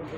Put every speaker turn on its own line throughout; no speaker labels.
आयज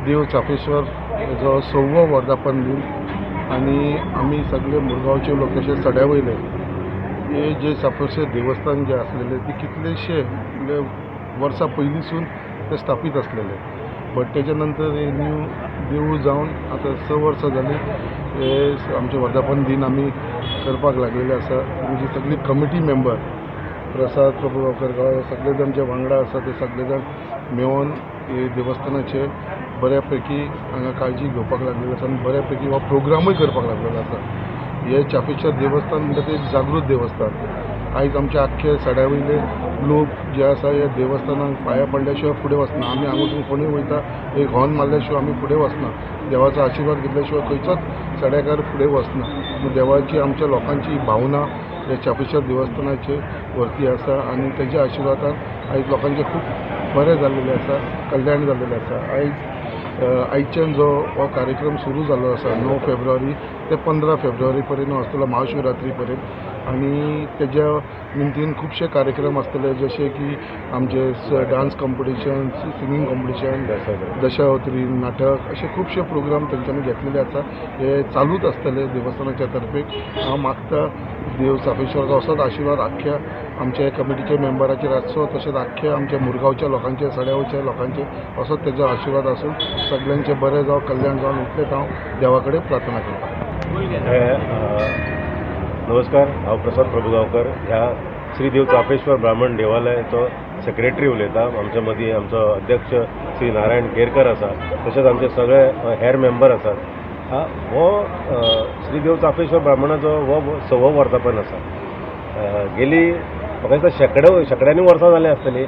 देव चापेश्वर जो सव्वो वर्धापन दिन आनी आमी सगळे मुरगांवचे लोक तशेंच सड्या वयले हे जे चापेश्वर देवस्थान जे आसलेले ते कितलेशे म्हणजे वर्सां पयलींसून ते स्थापीत आसलेले, बट तेच्या नंतर हे न्यू देवूळ जावन आतां 6 वर्सां जालीं हे आमचे वर्धापन दिन आमी करपाक लागलेले आसा. आमची सगळी कमिटी मेंबर प्रसाद प्रभुगांवकर गांव सगळे जाण जे वांगडा आसा ते सगळे जाण मेळोन हे देवस्थानाचे बऱ्या पैकी हांगा काळजी घेवपाक लागलेली आसा आनी बऱ्या पैकी हो प्रोग्रामूय करपाक लागलेलो आसा. हे चापेश्वर देवस्थान म्हणटा ते एक जागृत देवस्थान. आयज आमचे आख्खे सड्या वयले लोक जे आसा ह्या देवस्थानाक पांया पडल्या शिवाय फुडें वचना. आमी हांगा वचून कोणूय वयता एक हॉर्न मारल्या शिवाय आमी फुडें वचना. देवाचो आशिर्वाद घेतल्या शिवाय खंयचोच सड्याकार फुडें वचना. देवाची आमच्या लोकांची भावना ह्या चापेश्वर देवस्थानाचे वरती आसा आनी तेज्या आशिर्वादान आयज लोकांचें खूब बरें जाल्लेलें आसा, कल्याण जाल्लेलें आसा. आयज आयच्यान जो हो कार्यक्रम सुरू जाल्लो आसा 9 फेब्रुवारी ते 15 फेब्रुवारी पर्यंत आसतलो, महाशिवरात्री पर्यंत. आनी तेज्या निमतीन खुबशे कार्यक्रम आसतले, जशे की आमचे डांस कॉम्पिटिशन, सिंगींग कॉम्पिटिशन, दशावतारी नाटक, अशे खुबशे प्रोग्राम तेंच्यांनी घेतलेले आसा. हे चालूच आसतले देवस्थानाच्या तर्फे. हांव मागता देव चापेश्वराचो असोच आशिर्वाद आख्ख्या आमच्या कमिटीच्या मेंबराचेर आसचो, तशेंच आख्ख्या आमच्या मुरगांवच्या लोकांचे, सड्यावच्या लोकांचे असोच तेजो आशिर्वाद आसून सगळ्यांचें बरें जावं, कल्याण जावन इतलेंच हांव देवा कडेन प्रार्थना करता.
नमस्कार, हांव प्रसाद प्रभुगांवकर ह्या श्री देव चापेश्वर ब्राह्मण देवालयाचो सेक्रेटरी उलयता. आमच्या मदीं आमचो अध्यक्ष श्री नारायण केरकर आसा, तशेंच आमचे सगळे हेर मेंबर आसात. हो श्री देव चापेश्वर ब्राह्मणाचो हो 6वो वर्धापन आसा. गेली म्हाका दिसता शेंकड्यांनी वर्सां जालीं आसतलीं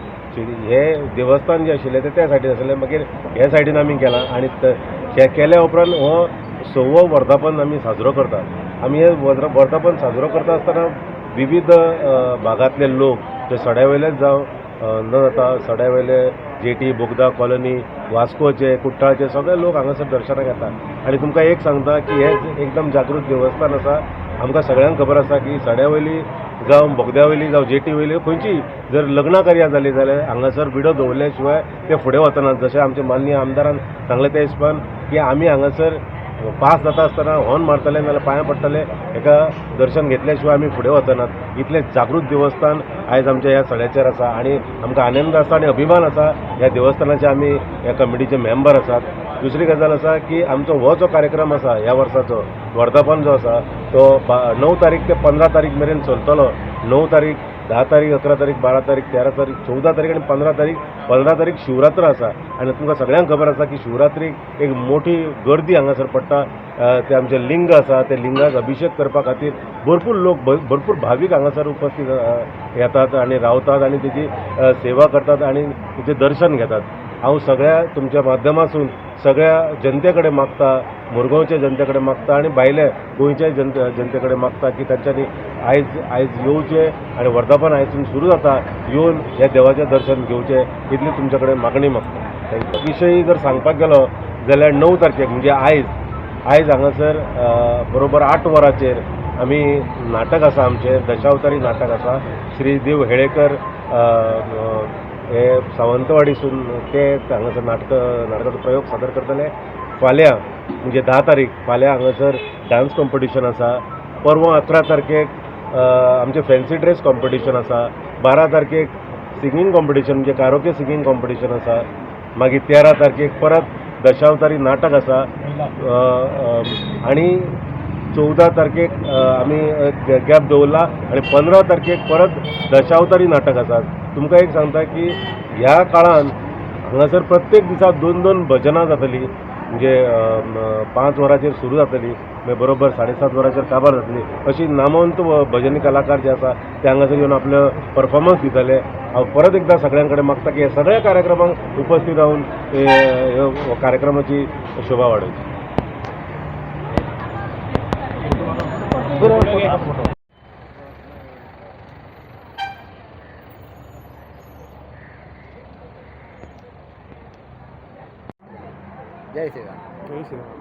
हे देवस्थान जें आशिल्लें तें त्या सायडीन आसलें, मागीर हे सायडीन आमी केलां आनी हें केल्या उपरांत हो 6वो वर्धापन आमी साजरो करतात. आमी हे वर्धापन साजरो करता आसतना विविध भागांतले लोक जे सड्या वयलेच जावं न जाता सड्या वयले जेटी, बोगदा कॉलनी, वास्कोचे, कुट्टाळचे सगळे लोक हांगासर दर्शनाक येतात. आनी तुमकां एक सांगता की हें एकदम जागृत देवस्थान आसा. आमकां सगळ्यांक खबर आसा की सड्या वयली जावं बोगद्या वयली जावं जेटी वयली खंयची जर लग्नां कार्यां जालीं जाल्यार हांगासर विडो दवरल्या शिवाय ते फुडें वचनात. जशें आमचे माननीय आमदारान सांगलें त्या हिसपान की आमी हांगासर पास जाता आसतना हॉर्न मारतले नाजाल्यार पांयां पडटले, हेका दर्शन घेतल्या शिवाय आमी फुडें वचनात. इतलें जागृत देवस्थान आयज आमच्या ह्या सड्याचेर आसा आनी आमकां आनंद आसा आनी अभिमान आसा ह्या देवस्थानाचे आमी ह्या कमिटीचे मेंबर आसात. दुसरी गजाल आसा की आमचो हो जो कार्यक्रम आसा ह्या वर्साचो वर्धापन जो आसा तो 9 तारीख ते 15 तारीख मेरेन चलतलो. 9 तारीख, 10 तारीख, 11 तारीख, 12 तारीख, 13 तारीख, 14 तारीख आनी 15 तारीख. 15 तारीख शिवरात्र आसा आनी तुमकां सगळ्यांक खबर आसा की शिवरात्रीक एक मोठी गर्दी हांगासर पडटा. ते आमचें लिंग आसा, ते लिंगाक अभिशेक करपा खातीर भरपूर लोक, भरपूर भावीक हांगासर उपस्थित येतात आनी रावतात आनी तेजी सेवा करतात आनी तेचें दर्शन घेतात. हांव सगळ्या तुमच्या माध्यमासून सगळ्या जनते कडेन मागता, मुरगांवच्या जनते कडेन मागता आनी भायले गोंयच्या जनते कडेन मागता की तांच्यांनी आयज येवचें आनी वर्धापन आयजसून सुरू जाता, येवन ह्या देवाचें दर्शन घेवचें इतली तुमच्या कडेन मागणी मागता. Thank you. विशयी जर सांगपाक गेलो जाल्यार 9 तारखेक म्हणजे आयज हांगासर बरोबर 8 वरांचेर आमी नाटक आसा, आमचें दशावतारी नाटक आसा. श्री देव हेळेकर हे सावंतवाडीसून ते हांगासर नाटकाचो प्रयोग सादर करतले. फाल्यां म्हणजे 10 तारीख फाल्यां हांगासर डान्स कॉम्पिटिशन आसा. परवां 11 तारखेक आमचें फॅन्सी ड्रेस कॉम्पिटिशन आसा. 12 तारखेक सिंगींग कॉम्पिटिशन म्हणजे कारोके सिंगींग कॉम्पिटिशन आसा. मागीर 13 तारखेक परत दशावतारी नाटक आसा आनी 14 तारखेक आमी गॅप दवरला आनी 15 तारखेक परत दशावतारी नाटक आसा. तुमकां एक सांगता की ह्या काळान हांगासर प्रत्येक दिसा 2-2 भजनां जातलीं, म्हणजे 5 वरांचेर सुरू जातली, मागीर बरोबर 7:30 वरांचेर काबार जातली. अशी नामवंत भजनी कलाकार जे आसा ते हांगासर येवन आपलो परफॉर्मन्स दितले. हांव परत एकदां सगळ्यां कडेन मागता की ह्या सगळ्या कार्यक्रमांक उपस्थित रावन कार्यक्रमाची शोभा वाडोवची.
जय श्रीराम.
जय श्रीराम.